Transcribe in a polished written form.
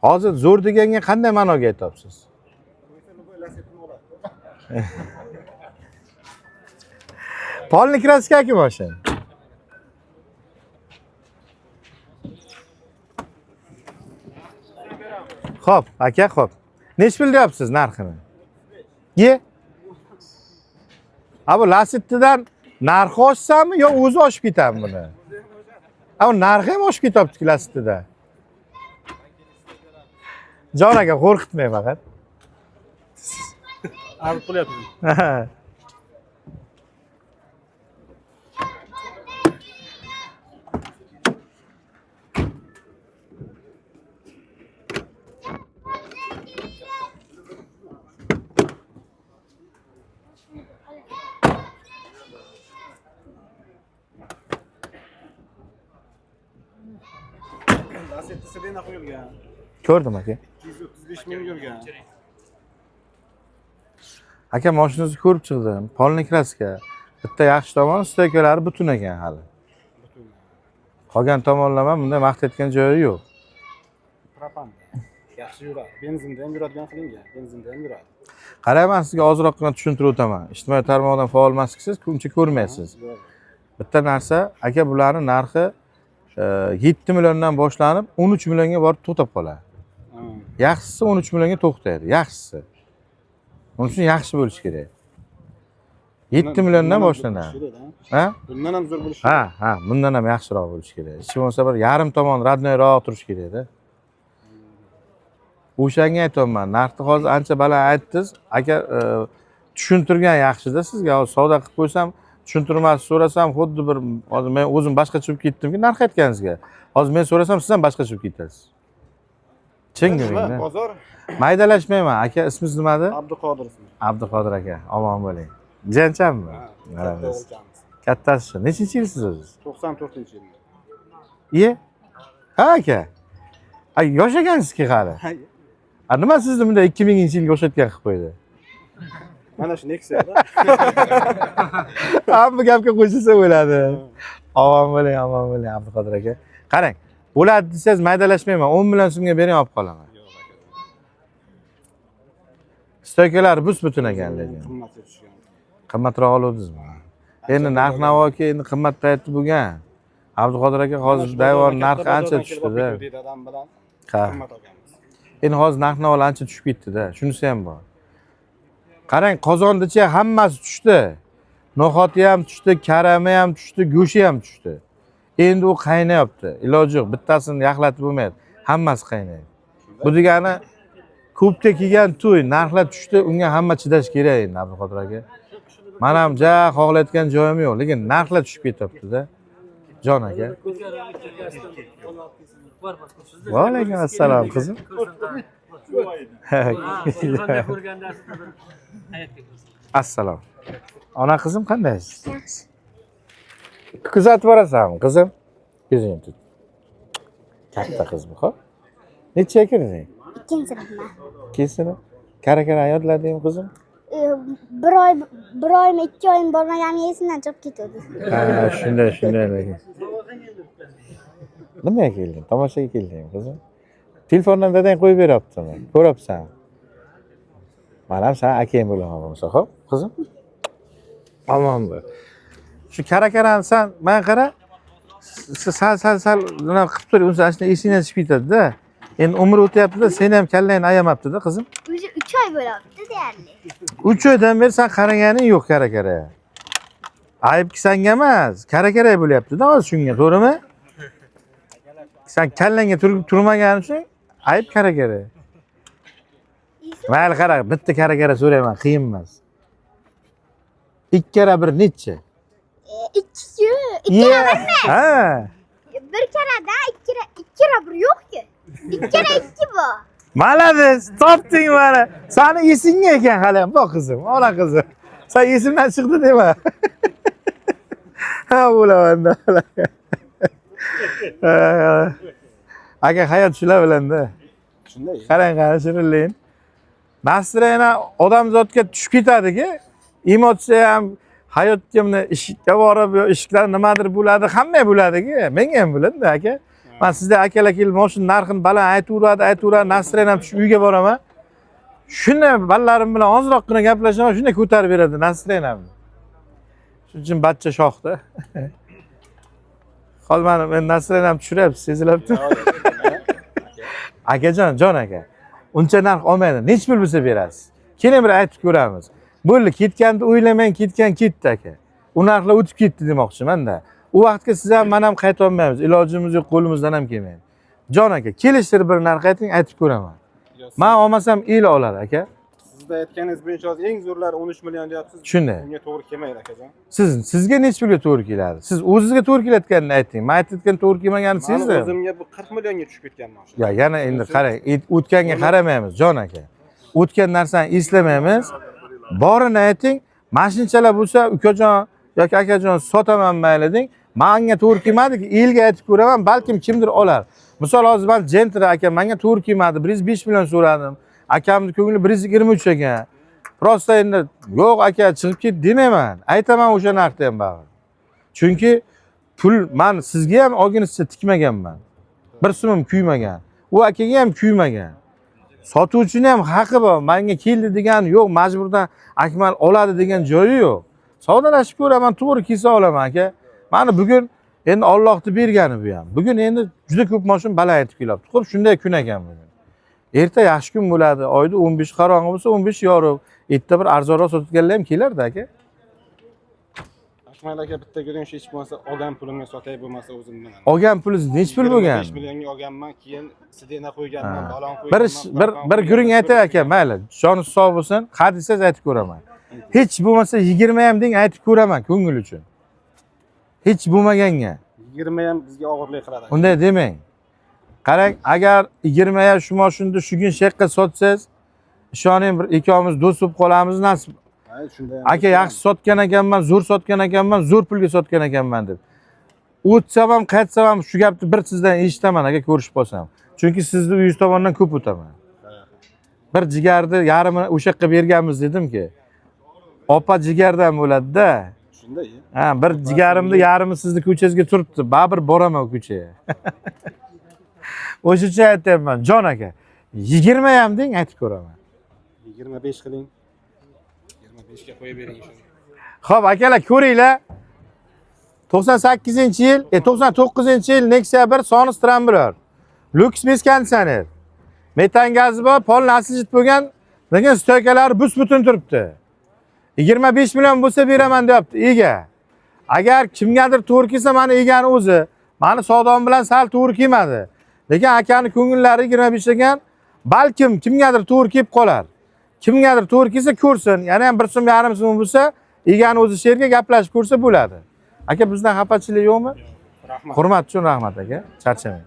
Hozir zo'r deganga qanday ma'noga aytyapsiz? Polni kraska-ku mashina. Xo'p, aka, xo'p. Nechi pul deyapsiz narxini? Ye? A bu Lacetti'dan narxi oshsami yo o'zi oshib ketadimi buni? A bu narxi ham oshib ketyapti-ku Lacetti'da. Jon aka, qo'rqitmang faqat. Arz qilyapmiz. Lacetti sedana qo'yilgan. Ko'rdim aka. 235 ming yurgan. Aka, mashinangizni ko'rib chiqdim. Polni kraska. Bitta yaxshi tomoni stoykalari butun ekan hali. Qolgan tomonlama bunday maqtayotgan joyi yo'q. Propanda. Yaxshi yuradi. Benzinda ham yuradigan qilingan. Benzinda ham yuradi. Qarayman, sizga ozroqgina tushuntirib o'taman. Ijtimoiy tarmoqdan faol emassiz, uncha ko'rmaysiz. Bitta narsa, aka, bularning narxi 7 milliondan boshlanib 13 millionga borib to'xtab qoladi. Yaxshisi 13 millionga to'xtaydi, yaxshisi. Uning uchun yaxshi bo'lishi kerak. 7 milliondan boshlanadi. Ha? Bundan ham zo'r bo'lishi. Ha, ha, bundan ham yaxshiroq bo'lishi kerak. Hech bo'lmasa bir yarim tomon роднойroq turishi kerak-da. O'shanga aytyapman, narxni hozir ancha baland aytdingiz. Aka, tushuntirgan yaxshida sizga. Hozir savdo qilib qo'ysam, tushuntirmasi so'rasam, xuddi bir hozir men o'zim boshqacha bo'lib ketdimki narx aytganingizga. Hozir men so'rasam, siz ham boshqacha bo'lib ketasiz. Chin gapingda. Bozor Maydalashmayman. Aka, ismingiz nima edi? Abduqodir ismi. Abduqodir aka, omon bo'ling. Jiyanchammi? Kattasi. Nechinchi yilsiz o'ziz? 94-yil. Iye? Ha aka. Ay, yosh ekansizki hali. A nima sizni bunday 2000-yilga o'xshatgan qilib qo'ydi? Mana shu Nexia'da. Hamma gapga qo'shilsa bo'ladi. Omon bo'ling, omon bo'ling Abduqodir aka. Qarang, bo'ladi desangiz maydalashmayman. 10 million so'mga bering, olib qolaman. Stoykalar bus-butun ekan lekin. Qimmatga tushgan. Qimmatroq oluvdingizmi? Endi narx-navoki endi qimmat payti bo'lgan. Abduqodir aka hozir dayvor narxi ancha tushdida. Dadam bilan Ha. qimmat olganmiz. Endi hozir narx-navolar ancha tushib ketdi-da. Shunisi ham bor. Qarang, qozondicha hammasi tushdi. No'xati ham tushdi, karami ham tushdi, go'shti ham tushdi. Endi u qaynayapti. Iloji yo'q, bittasini yaxlatib bo'lmaydi. Hammasi qaynaydi. Bu degani ko'pga kelgan to'y, narxlar tushdi, unga hamma chidash kerak endi Abduqodir aka. Men ham ja xohlayotgan joyim yo'q, lekin narxlar tushib ketyapti-da. Jon aka. Va alaykum assalom qizim. Assalom. Ona qizim qandaysiz? Yaxshi. Kuzatib borasanmi qizim? Ko'zingni tut. Katta qiz bu, xo'p? Nechaga kirding? 2 sinfman. 2 sinf. Kara-kara yodladingmi qizim? Bir oymi, 2 oyim bormaganim esimdan chiqib ketdi. Ha, shunday, shunday lekin. Nimaga kelding? Tomoshaga keldingmi qizim? Telefondan dadang qo'yib beryaptimi? Ko'ryapsan. Men ham san akang bo'laman bo'lmasa, xo'p, qizim? Omon bo'l. Shu kara-karani san men qara, sal sal sal nima qilib tur, unsa ana shunday esingdan chiqib ketadi-da. Endi umr o'tyapti-da, seni ham kallangni ayamabdi-da qizim. O'zi 3 oy bo'lyapti deyarli. 3 oydan beri sen qaraganing yo'q kara-kara. Aybki sanga emas, kara-kara bo'lyapti-da hozir shunga, to'g'rimi? Sen kallangga turmaganing uchun ayb kara-kara. Mayli qara, bitta kara-kara so'rayman, qiyin emas. 2 kara 1 necha? 2-ku. 2 kara 1mi? Ha. 1 karada 2 kara 1 yo'q-ku. 2 kara 2 bu. Malades, topding mana. Sani esingga ekan hali ham, boq qizim, ona qizim. Sen esimdan chiqdi dema. Ha, bo'laman-da. Aka, hayot shular bilan-da. Shunday. Qarang, qarang, shirinlik. Nasrayna odamzodga tushib ketadiki, emotsiya ham hayotga mana ishga borib, yo ishlar nimadir bo'ladi, hamma bo'ladiki, menga ham bo'ladi-da aka. Man sizda akalar kelib mashina narxini baland aytaveradi, aytaveradi, настроение tushib uyga boraman. Shunday bolalarim bilan ozroqgina gaplashaman, shunday ko'tarib beradi настроение mni. Shuning uchun bachcha shoxda. Hozir mana men настроение tushiryapsiz, sezilyapti. Akajon, jon aka. Uncha narx olmaydi. Nechi pul bo'lsa berasiz? Keling, bir aytib ko'ramiz. Bo'ldi, ketganda o'ylamang, ketgan ketdi, aka. U narxlar o'tib ketdi demoqchiman-da. U vaqtga siz ham, man ham qayta olmaymiz. Ilojimiz yo'q, qo'limizdan ham kelmaydi. Jon aka, kelishtirib bir narx ayting, aytib ko'raman. Man olmasam el olar, aka. Sizda aytganingiz bo'yicha hozir eng zo'rlari 13 million deyapsiz. Shunday. Unga to'g'ri kelmaydi, akajon. Sizga nechi pulga to'g'ri keladi? Siz o'zingizga to'g'ri kelayotganini ayting. Man aytayotgan to'g'ri kelmaganini Mani sezdim. o'zimga bu 40 millionga tushib ketgan mashina. Ya yana endi qarang, o'tganga qaramaymiz, jon aka. O'tgan narsani eslamaymiz. Borini ayting, mashinchalar bo'lsa, ukajon yoki akajon, sotaman, mayli deng. Manga to'g'ri kelmadiki, elga aytib ko'raman, balkim kimdir olar. Misol, hozir man Gentra, aka, manga to'g'ri kelmadi, 105 million so'radim. Akamni ko'ngli 123 ekan. Просто endi yo'q aka, chiqib ket demayman. Aytaman o'sha narxda ham baribir. Chunki pul man sizga ham olginizcha tikmaganman. Bir so'mim kuymagan. U akaga ham kuymagan. Sotuvchini ham haqi bor. Menga keldi degan yo'q, majburdan Akmal oladi degan joyi yo'q. Savdolashib ko'raman, to'g'ri kelsa olaman, aka. Mana bugun endi Allohni bergani bu ham. Bugun endi juda ko'p mashina baland aytib kelyapti. Xo'p, shunday kun ekan bugun. Erta yaxshi kun bo'ladi. Oyda 15 qorong'i bo'lsa, 15 yorug'. Erta bir arzonroq sotadiganlar ham kelardi, aka. Akmal aka, bitta ko'ring, shu hech bo'lmasa olgan pulimga sotay, bo'lmasa o'zim bilaman. Olgan pulingiz nechi pul bo'lgan? 25 millionga olganman, keyin сиденье qo'yganman, balon Bir qo'yganman. Bir gurung aytay, aka, mayli. Joni sog' bo'lsin. Ha desangiz aytib ko'raman. Hech bo'lmasa 20 ham deng, aytib ko'raman ko'ngil uchun. Hech bo'lmaganga. 20 ham bizga og'irlik qiladi, aka. Unday demang. Qarang, agar 20 ga shu mashinani shu kun shu yoqqa sotsangiz, ishoning, bir ikkovimiz do'st bo'lib qolamiz, nasib. Hay, shunda ham. Aka, yaxshi sotgan ekanman, zo'r sotgan ekanman, zo'r pulga sotgan ekanman deb. O'tsam ham, qaytsam ham shu gapni bir sizdan eshitaman, aka, ko'rishib qolsam. Chunki sizni uyingiz tomondan ko'p o'taman. Bir jigarni yarmini o'sha yoqqa berganmiz dedimki. Opa jigardan bo'ladi-da. Shunday. Ha, bir jigarimni yarmi sizni ko'changizga turibdi. Baribir boraman u ko'chaga. O'sha uchun aytyapman, jon aka. 20 ham deng, aytib ko'raman. 25 qiling. 25 ga qo'yib bering shuni. Xo'p, akalar, ko'ringlar. 98-yil, 99-yil Nexia 1 Sonus Trambler. Lyuks без konditsioner. Metan gazi bor, pol nasijit bo'lgan, lekin стойка lari bus-butun turibdi. 25 million bo'lsa beraman deyapti ega. Agar kimgadir to'g'ri kelsa, mana egani o'zi. Mani savdom bilan sal to'g'ri kelmadi. Lekin akani ko'ngillari 25 ekan, balkim kimgadir to'g'ri kelib qolar. Kimgadir to'g'ri kelsa ko'rsin. Yana ham 1 so'm, yarim so'm bo'lsa, egani o'zi shu yerga gaplashib ko'rsa bo'ladi. Aka, bizdan xafachilik yo'qmi? Rahmat. Hurmat uchun rahmat, aka. Charchamang.